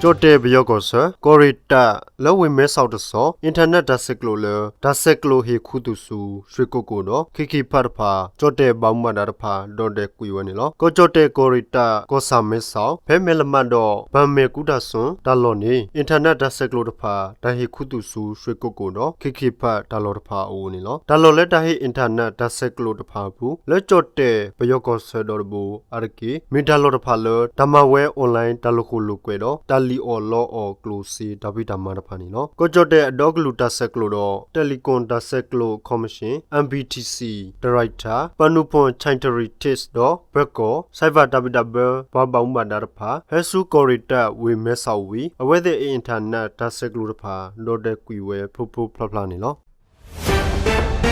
ကၠီၣ်တဲၣ်ပယီၤကီၢ်ဆၢ ကီၢ်ရ့ၣ်တၢ်လၢဝ့ၢ်မဲဆီးတစီၤ internet တၢ်ဆဲးကျိးလၢ တၢ်ဆဲးကျိးဟ့ၣ်ခူသူၣ်ဆူ ရွှေကုက္ကို ဒီး ခ့ခ့ၣ်ဖၣ်တဖၣ် ကၠီၣ်တဲၣ်ဘၣ်မူဘၣ်ဒါတဖၣ် ဒီၣ်တဲာ်ကွံာ်ဝဲန့ၣ်လီၤ. ကီၢ်ကၠီၣ်တဲၣ်ကီၢ်ရ့ၣ်တၢ် ကီၢ်ဆၣ်မဲဆီး ဖဲမဲၢ်လမးဒီး ဘၣ်မဲာ်ကူတၢ်စိၣ်တၢ်လီၢ်န့ၣ် internet တၢ်ဆဲးကျိးတဖၣ် တၢ်ဟ့ၣ်ခူသူၣ်ဆူ ရွှေကုက္ကို ဒီး ခ့ခ့ၣ်ဖၣ်တၢ်လီၢ်တဖၣ်အအိၣ်န့ၣ်လီၤ. တၢ်လီၢ်လၢတၢ်ဟ့ၣ် internet တၢ်ဆဲးကျိးတဖၣ်အပူၤ လၢကၠီၣ်တဲၣ်ပယီၤကီၢ်ဆၢဒီတဘိအါတက့ၢ် မ့ၢ်တၢ်လီၢ်တဖၣ်လၢ တၢ်မၤဝဲ online တၢ်လိာ်ဃိာ်လိာ်ကွဲးဒီး တၢ်လံၣ်အီၣ်လီအီၣ်ကျိၣ်စ့တၢ်ဖံးတၢ်မၤတဖၣ်န့ၣ်လီၤ. ကီၢ်ကၠီၣ်တဲၣ်အဒီကလုာ်တၢ်ဆဲးကျိးဒီး Telecom တၢ်ဆဲးကျိး Commission, M B T C director ပၣ်နူၣ်ဖိၣ် ချိုင်တရံးတ့ၣ် ဒီး ပၢၤကီၢ် cyber တၢ်ဘံၣ်တၢ်ဘၢ ပှၤဘၣ်မူဘၣ်ဒါတဖၣ် ဟဲဆူကီၢ်ရ့ၣ်တၢ်ဝ့ၢ်မဲဆီးဝံၤ အဝဲသ့ၣ်အ internet တၢ်ဆဲးကျိးတဖၣ် ဒီၣ်တဲာ်ကွံာ်ဝဲ ဖျိဖျိဖျါဖျါန့ၣ်လီၤ.